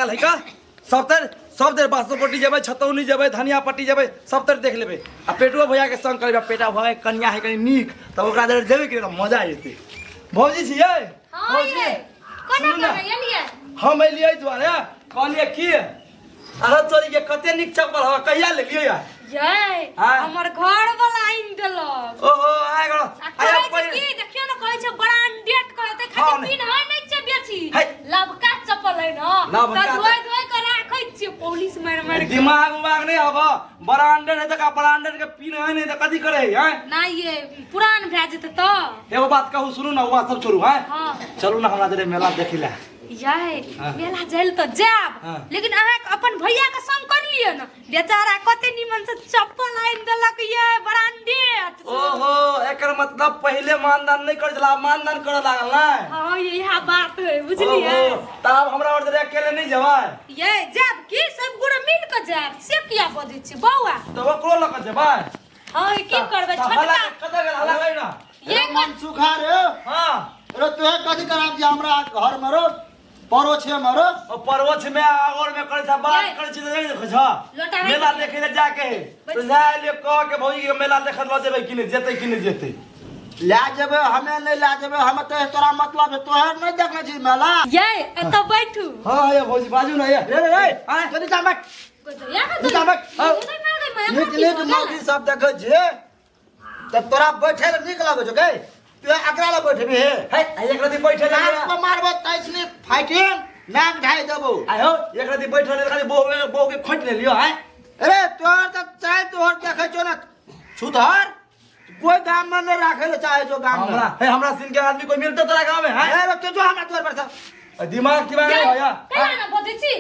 आयल है का सब तर सब देर बासोपट्टी जेबै छतौनी जेबै धनिया पट्टी जेबै सब तर देख लेबै आ पेटुआ भैया के संग करबै पेटा भैया के कनिया है कनी नीक तऽ ओकरा देर जेबै कि मजा एतै भौजी छियै हाँ भौजी ये कोना सुनू ने। करबै एलियै हम एलियै एहि दुआरे कहलियै की अरे चोरी के कते नीक चप्पल हवा कहिया लेलियै यार यै हाँ। हमर घर वाला आनि देलक ओहो आ गेलो आ कहै छै की देखियौ ने कहै छै ब्रांडेड कहै छै हाँ, खाली ने। पिन है नहि छै बेसी है। लबका चप्पल है न लबका तऽ धोइ धोइ के राखै छियै पॉलिश मारि मारि के दिमाग उमाग नहीं हवा ब्रांडेड है तऽ का ब्रांडेड के पिन है नहीं तऽ कथी करे है ना ये पुरान भए जेतै तऽ एगो बात कहू सुनू ना ओ बात सब छोड़ू हैं हाँ चलू ना हमरा जरे मेला देखी ला यै हाँ। मेला जाइल तऽ जायब हाँ। लेकिन अहाँ अपन भैया के संग कर लिअ ने बेचारा कते निमन से चप्पल आनि देलक ये ब्रांडेड ओहो एकर मतलब पहिले मानदान नहीं करे छला आब मानदान करे लागल ना हाँ इएह बात है बुझलियै ओहो, तब हमरा और जरे अकेले नहीं जेबै ये जायब की सब गोरे मिल के जायब से किया बजै छी बौआ तऽ ओकरो लऽ कऽ जेबै हाँ की करबै तऽ हल्ला छोटका कतऽ गेल हल्ला करी ना ये मन सुखा रे हाँ रे तोहे कथी कराब जे हमरा घर में रो पड़ोछे में रो ओ पड़ोस में और में करै छ बात ये। करै छी तऽ नहीं देखै छ लोटा राखि मेला दियौ। देखे ले जाके तो जा ले कह के भौजी के मेला देखे लऽ जेबै कि नहीं जेतै कि नहीं जेतै ले जेबै हमे नहीं ले जेबै हमे तो तोरा मतलब है तोहर नहीं देखने छी मेला ये एतऽ बैठू हाँ ये भौजी बाजू ना ये रे रे रे आँय। तो नीचा बैठ या नीचा बैठ नीक नीक मौगी सब देखै छियै तऽ तोरा बैठे लए नीक लगै छौ गै तू एकरा लए बैठबी हे है आ एक रति बैठे नाक ले पर मारबो तैसनी फाइटिंग नाक ढाइ देबो आय हो एक रति बैठल ले खाली बहू के बहू के खोट ले लियो आय अरे तोहर तऽ चाहे तोहर देखै छौ ने सुधर कोई गाम में नहीं राखे ले चाहे छौ गाम में हमरा हे हमरा सिन के आदमी कोई मिलते तोरा गांव में है अरे तू जो हमरा तोहर पर से दिमाग दिमाग नहीं भैया केना ना बजै छी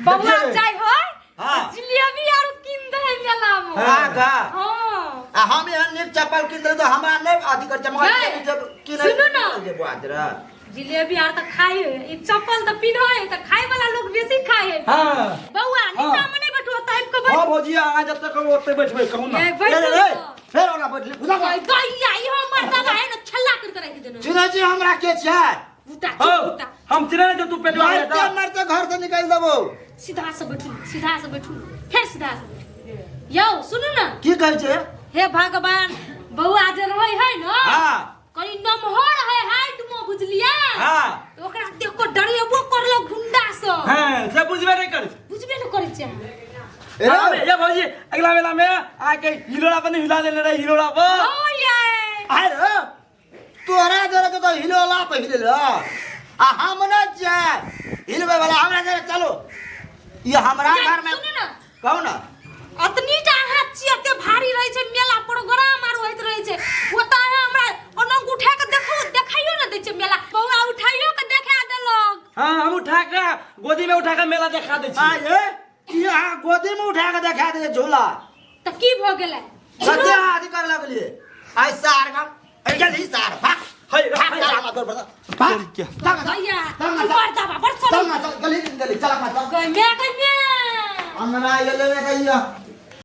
बबुआ देखिए। जाय है हाँ। जिलेबी आर कीन दे मेला में हाँ गा हाँ आ हम एहन नीक चप्पल कीन देली तऽ हमरा नहि अथी कर चमक नहीं। जब कीन सुनू ना। जे बुआ रे जिलेबी आर तऽ खाइ है ई चप्पल तऽ पिन्है है तऽ खाय वाला लोग बेसी खाइ है हाँ बौआ नीचा में नहीं बैठू ओतऽ आबि कऽ हाँ बैठू भौजी अहाँ जब तक कहू ओते बैठबै कहू ना ए, रे बैठू रे रे ने। फेर ओना बैठली खुदा ओए, गैया इहो मर्दाना है ने छल्ला कर के राखि देने चिन्है छी हमरा के छै उता हो उता हम चिन्है नहीं तू पेटवा मारते मारते घर से निकाल देबो सीधा से बैठू सीधा से बैठू फेर सीधा से बैठू। यौ सुनू ना की कहै छै हे भगवान बौआ जे रहै है ने हाँ कनि नमहर है हाइट में बुझलियै हाँ तऽ ओकरा देख कऽ डरेबो करलक गुंडा सब हाँ से बुझबे नहीं करै छै। बुझबे ने करै छै अहाँ। हाँ, ये भौजी अगला मेला में आके हिलोड़ा पर नहीं हिला देने रहे हिलोड़ा पर ओ ये आय रे तोरा जरे के तो हिलोला पहिले ल आ हम न जाय हिलबै वाला हमरा जरे चलो ये हमरा घर में सुनू ना कहू ना अतनी टा अहाँ छियै एते भारी रहै छै मेला प्रोग्राम आर होइत रहै छै ओतऽ अहाँ हमरा ओना उठा के देखो देखाइयो ने दै छै मेला बौआ उठाइयो के देखा देलक हाँ हम उठा के गोदी में उठा के मेला देखा दै आ छी ये ई अहाँ गोदी में उठा के देखा दे झूला तऽ की भऽ गेलै कते अहाँ अथी करे लगलिए आइ सार गाम अरे चल ई सार भाग है भाग है सार हमरा घर पर से। भाग क्या? तंग भैया तंग ऊपर दबा बड़ तंग चल चल गली गली चल अपना चल गय मैं गय मैं अंगना एले ने कहिया